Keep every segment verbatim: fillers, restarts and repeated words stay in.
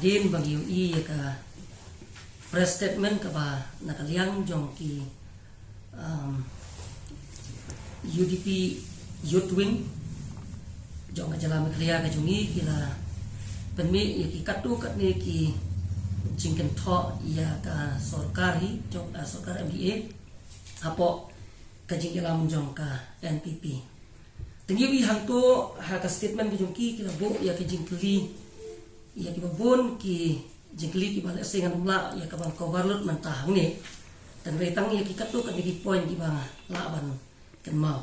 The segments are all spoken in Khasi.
Hadien ba ngi ïohi ïa ka press statement kaba na ka liang jong ki, um, U D P Youth Wing jong ka jylla Meghalaya ka jong ngi ki la pynmih ïa ki katto katne ki jingkynthoh ïa ka sorkar hi jong, uh, sorkar M D A hapoh ka jingïalam jong ka N P P. Te ngi ïohi hangto ha ka statement ka jong ki ki la buh ïa ka jingkylli ïa kiba bun ki jingkylli kiba lehse ngan ym lah ïa ka ban cover lut mynta hangne. Tang dei tang ïa ki katto katne ki point kiba lah ban kynmaw.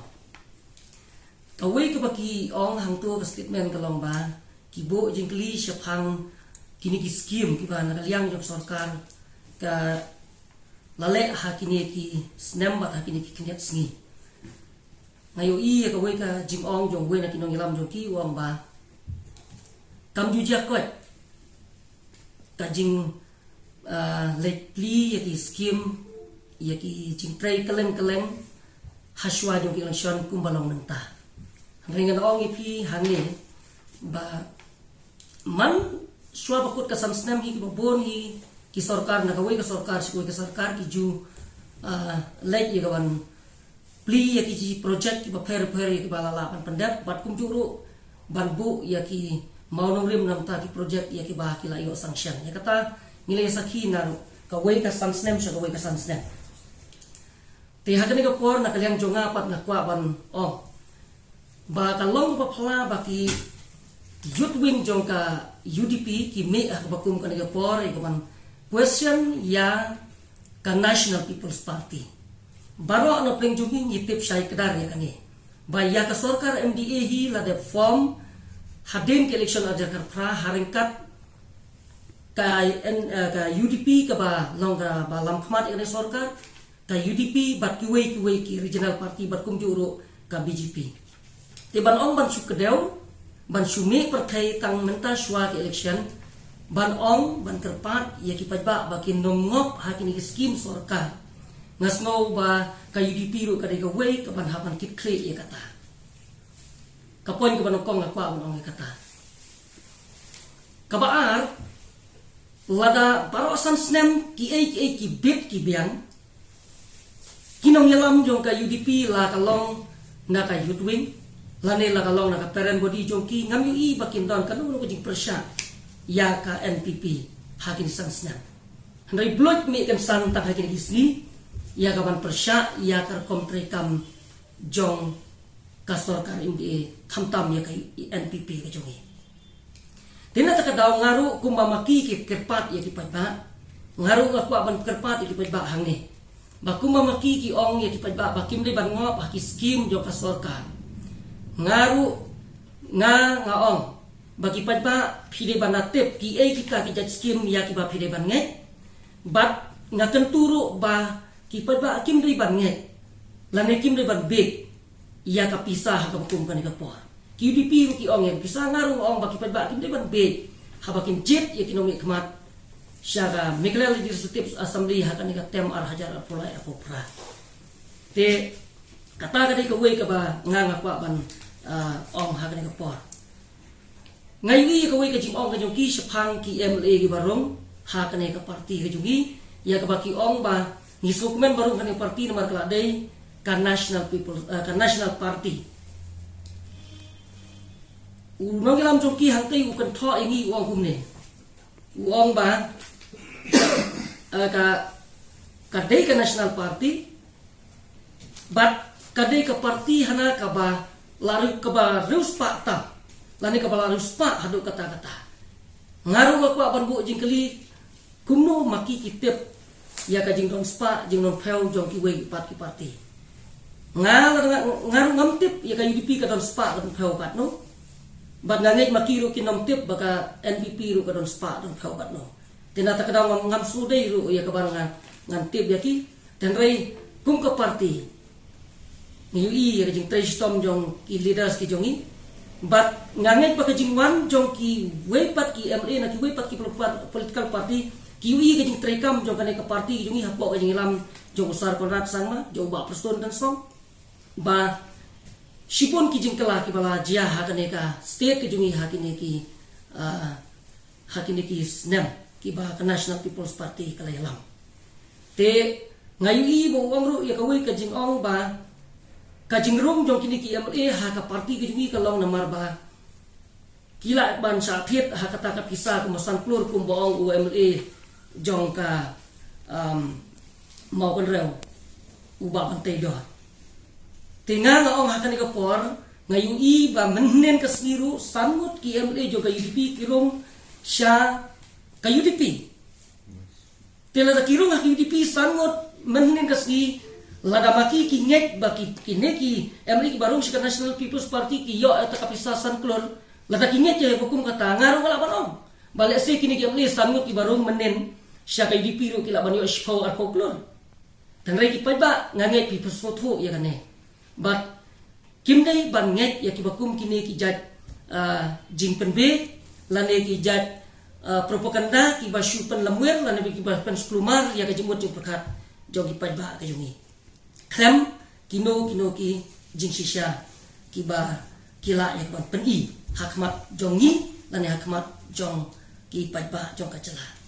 Kawei kaba ki ong hangto ka statement ka long ba ki buh jingkylli shaphang kine ki skim kiba na ka liang jong sorkar ka la leh ha kine ki snem bad ha kine ki khyndiat sngi. Nga ïohi ïa kawei ka jingong jong uwei na ki nongïalam jong ki u ong ba kam ju jia koit ka jing, ah, leit plie ïa ki skim ïa ki jingtrei kylleng kylleng ha shuwa jong ki election kumba long mynta. Hynrei ngan ong ïa phi hangne ba man shuwa ba kut ka san snem hi kiba bun hi ki sorkar na kawei ka sorkar sha kawei ka sorkar ki ju, ah, leit ïa ka ban plie ïa ki project kiba pher pher ïa kiba la lah ban pyndep bad kumjuh ruh ban buh ïa ki mawnongrim namar ki project ïa kiba ki la ïoh sanction. Ïa kata ngi la ïa sakhi na ruh kawei ka san snem sha kawei ka san snem. Te ha kane ka por na ka liang jong nga pat nga kwah ban ong ba ka long ba pla ba ki Youth Wing jong ka U D P ki mih ha kaba kum kane ka por ïa ka ban question ïa ka National People's Party. Baroh na pdeng jong ngi ngi tip shai kdar ïa kane ba ïa ka sorkar M D A hi la dep form hadien ka election ar hajar khatphra ha ryngkat ka, eh, ka U D P kaba long kaba lam khmat ïa kane sorkar, ka U D P bad kiwei kiwei ki regional party bad kumjuh ruh ka B J P. Te ban ong ban shu kdew ban shu mih pyrthei tang mynta shuwa ki election ban ong ban kyrpad ïa ki paidbah ba kin nym ngop ha kine ki skim sorkar. Nga sngew ba ka U D P ruh ka dei kawei kaban hap ban kit khlieh ïa kata. Ka point kaba nyngkong nga kwah ban ong ïa kata. Kaba ar, lada baroh san snem kiei kiei ki bit ki biang, ki nongïalam jong ka U D P la ka long na ka Youth Wing lane la ka long na ka parent body jong ki, ngam ïohi ba kin don kano kano ka jingpyrshah ïa ka N P P ha kine san snem. Hynrei bluit mih kan san tang ha kine ki sngi ïa ka ban pyrshah ïa ka rukom treikam jong ka sorkar M D A khamtam ïa ka N P P ka jong ngi. Te na kata ka daw nga ruh kumba ma ki ki kyrpad ïa ki paidbah, nga ruh nga kwah ban kyrpad ïa ki paidbah hangne ba kumba ma ki ki ong ïa ki paidbah ba kim dei ban ngop ha ki skim jong ka sorkar. Nga ruh nga nga ong ba ki paidbah phi dei ban da tip kiei kita ki jait skim ïa kiba phi dei ban ngeit. Bad nga kyntu ruh ba ki paidbah kim dei ban ngeit lane kim dei ban bieit ïa ka pisa ha kaba kum kane ka por. Ki U D P ruh ki ong ïa ka pisa, nga ruh nga ong ba ki paidbah kim dei ban bieit haba kin jied ïa ki nongmihkhmat sha ka Meghalaya Legislative Assembly ha kane ka term ar hajar arphew lai arphew phra. Te kata ka dei kawei kaba nga nga kwah ban, ah, ong ha kane ka por. Nga ïohi ïa kawei ka jingong ka jong ki shaphang ki M L A kiba rung ha kane ka party ka jong ngi, ïa kaba ki ong ba ngi sngewkmen ba rung ha kane ka party namar ka la dei ka National People, eh, ka National Party. U nongïalam jong ki hangtei u kynthoh ïa ngi u ong kumne. U ong ba, eh, ka, ka dei ka National Party, bad ka dei ka party hana kaba la riewspah tam lane kaba la riewspah haduh katta katta. Nga ruh nga kwah ban buh jingkylli kumno ma ki ki tip ïa ka jingdon spah jingdon phew jong kiwei pat ki party. Nga la nga, nga ruh ngam tip ïa ka U D P ka don spah don phew katno. Bad nga ngeit ma ki ruh kin nym tip ba ka N P P ruh ka don spah don phew katno. Te na kata ka daw ngam, ngam shu dei ruh ïa kaba ngan, ngan tip ïa ki. Hynrei kum ka party ngi ïohi ïa ka jingtrei shitom jong ki leaders ki jong ngi. Bad nga ngeit ba ka jingwan jong kiwei pat ki M L A na kiwei pat ki pol-, political party ki ïohi ïa ka jingtreikam jong kane ka party ki jong ngi hapoh ka jingïalam jong u Sir Conrad Sangma, jong u Bah Prestone Tynsong. Ba shibun ki jingkylla kiba la jia ha kane ka state ka jong ngi ha kine ki, ah, ha kine ki snem kiba ka National People's Party ka la ïalam. Te nga ïohi ba u ong ruh ïa kawei ka jingong ba ka jingrung jong kine ki M L A ha ka party ka jong ngi ka long namar ba ki lah ban shah thied ha kata ka pisa kumba san klur kumba ong u M L A jong ka, um, Mawkynrew, u Bah Banteidor. Te nga nga ong ha kane ka por, nga ïohi ba mynhynnin ka sngi ruh san ngut ki M L A jong ka U D P ki rung sha ka U D P. Te lada ki rung ha ka U D P san ngut mynhynnin ka sngi, lada ma ki ki ngeit ba ki, kine ki M L A kiba rung sha ka National People's Party ki ïoh ïa kata ka pisa san klur, lada ki ngeit ïa ka kum kata, nga ruh nga lah ban ong ba lehse kine ki M L A san ngut kiba rung mynhynnin sha ka U D P ruh ki lah ban ïoh shiphew arphew klur. Tangba ki paidbah, nga ngeit phi pyrshah thuh ïa kane. Bad kim dei ban ngeit ïa kiba kum kine ki jait, ah, jingpynbeit lane ki jait, ah, propaganda kiba shu pynlamwir lane kiba pynskhlumar ïa ka jingmut jingpyrkhat jong ki paidbah ka jong ngi. Khlem kino kino ki jingshisha kiba ki lah ïa ka ban pyni ha khmat jong ngi lane ha khmat jong ki paidbah jong ka jylla.